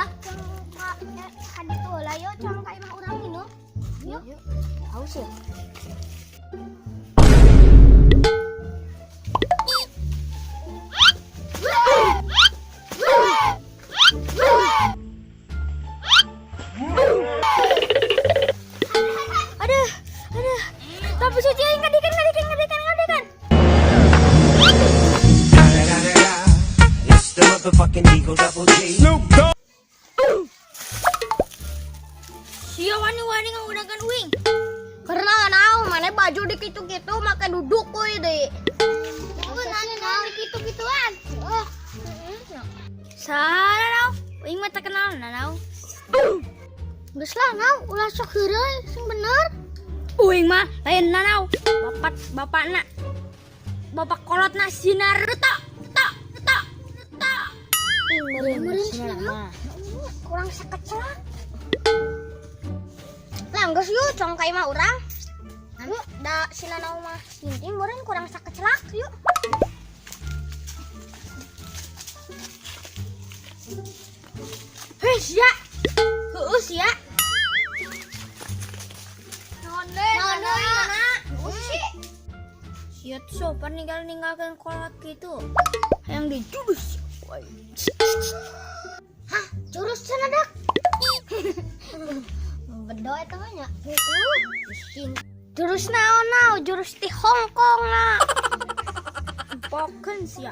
Dak ka ka ditu heula yuk, cang ka imah urang minum. Yuk. Haus ya? Aduh, aduh. Tapi suci aing ngadikan ngadikan ngadikan ngadikan. It's the motherfucking Eagle Double G. Sia wani-wani nganggunakan uing. Karena naon mana baju di kitu-kitu make duduk we deui. Naon naon kitu-kituan. Oh. Saha nau? Uing mah teu kenal nau. Geus lah nau, ulah sok heureuy sing bener. Uing mah lain nanau. Bapak bapakna. Bapak kolotna si Naruto. To, to, to. Ih, meureun mah. Kurang sakecelak. Lah geus yuk cong ka imah urang. Yuk, da si Nanau mah sinting meureun kurang sakecelak yuk. Hei sia. Heueuh sia. Naon deui? Naon deui mana? Usi. Sia tuh sopan ninggal-ninggalkeun kolot gitu. Hayang dijurus. Hah, jurus cenah dak. Bedo eta mah nya. Heeh. Jurus naon nau? Jurus ti Hong Kong na. Pokeun sia.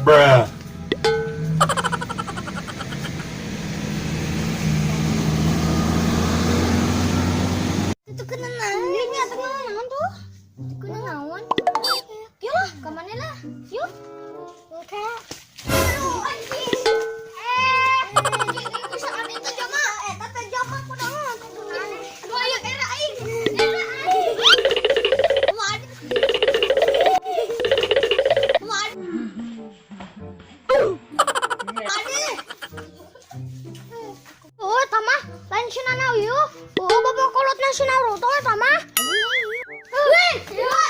Bruh. Itu kena naon nya teh naon tuh? Itu kena naon? Yuk lah, ke mana lah? Yuk. Oke. Aduh, anjing. Eh, bisa kan itu jama? Eh, tata jama kunaon? Aduh, ayo era aing. Era aing. Waduh. Waduh. Aduh. Oh, tama, lain si Nanau yuk. Oh, bapak kolotna si Naruto tama. Wih, ya.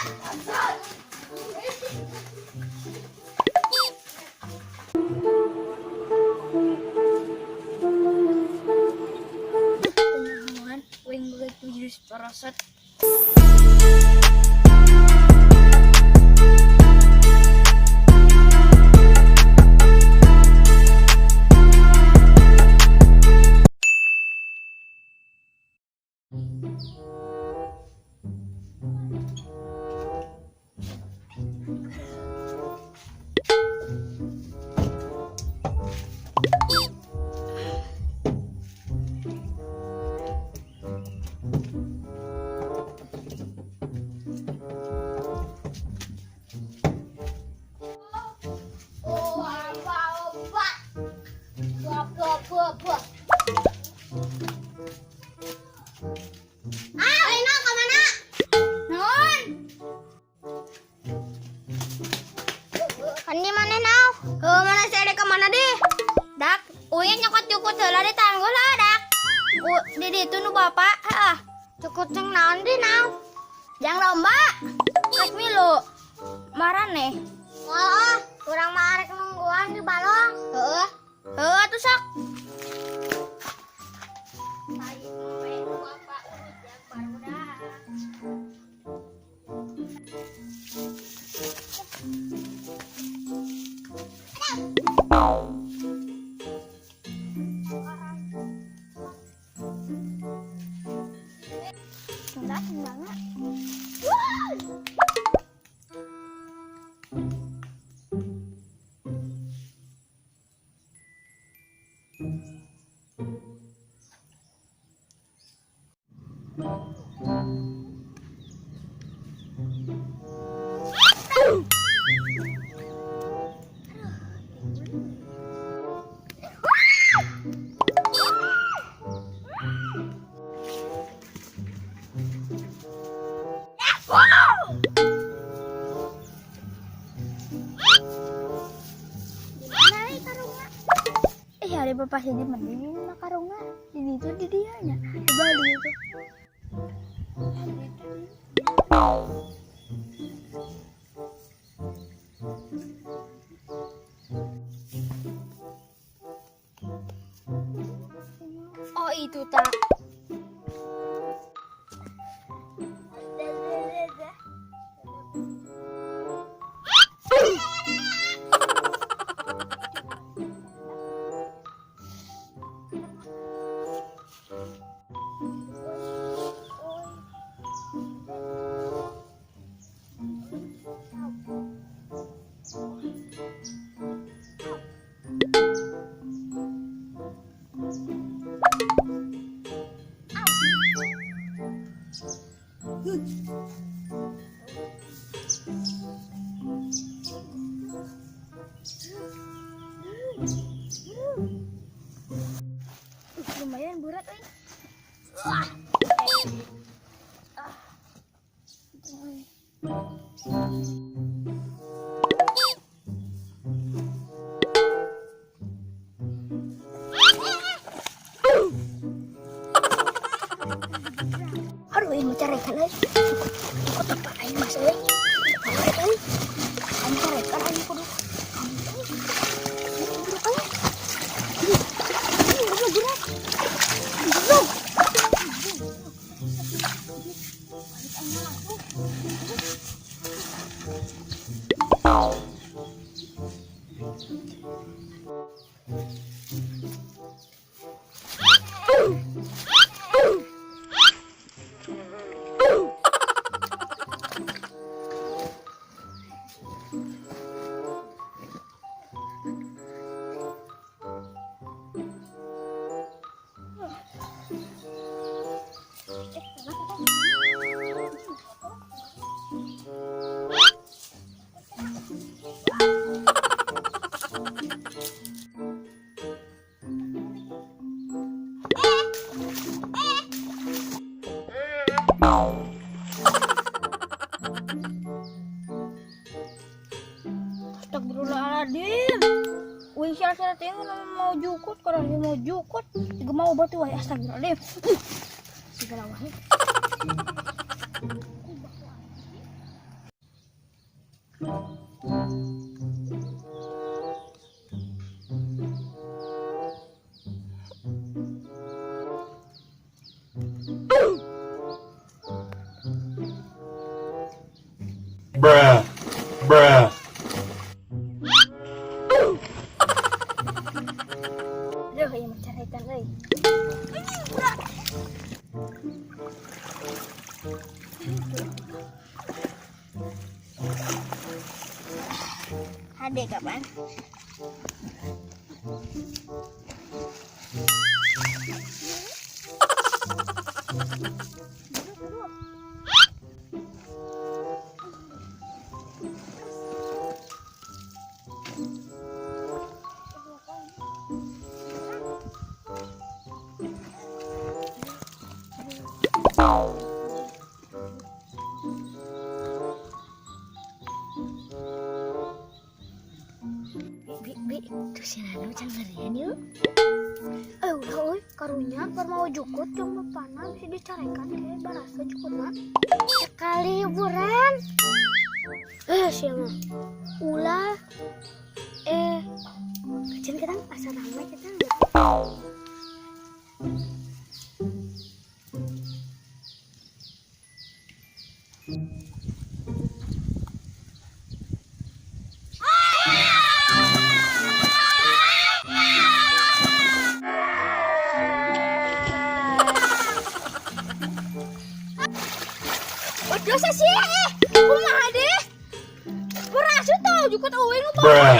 Uing begitu jurus parasat. Oh, apa, apa. Buah, buah, buah, buah. Ah, Rena ke mana? Non. Kan di mana nau? Ke mana sih ada ke mana deh? Dak, uing nyokot cukut heula di tanggul lah, dak. U, di ditu nu bapak, heeh. Cukut ceng naon di nau? Jang lomba. Rek milu. Marane. Wah, kurang marek nungguan di balong. Heeh. Heeh atuh sok. Enggak, enggak. Wah! Hari bapak hiji mending mah karungna di ditu di dieu nya. Coba di ditu. Oh, itu tak. Lumayan berat euy. Aduh, ini carekan euy. Jukut apa aing mas euy. Euy. Aing carekan aing kudu. Astagfirullahaladzim. Wih, sia-sia teh mau jukut, kalau dia mau jukut, juga mau batu wae astagfirullahaladzim. Segala wae. Bruh. Bruh. Aduh, ieu mah carekan euy. Hade kapan? Bi, bi, tuh si Nano can ngerian yuk. Eh, ulah euy, karunya keur mau jukut jeung bapana bisa dicarekan ke barasa jukutna. Sekali hiburan. Eh, sia mah. Ulah kecil kita asa ramai kita. Dosa sih, kumaha deh? Berasut tau jukut euy nu Bruh.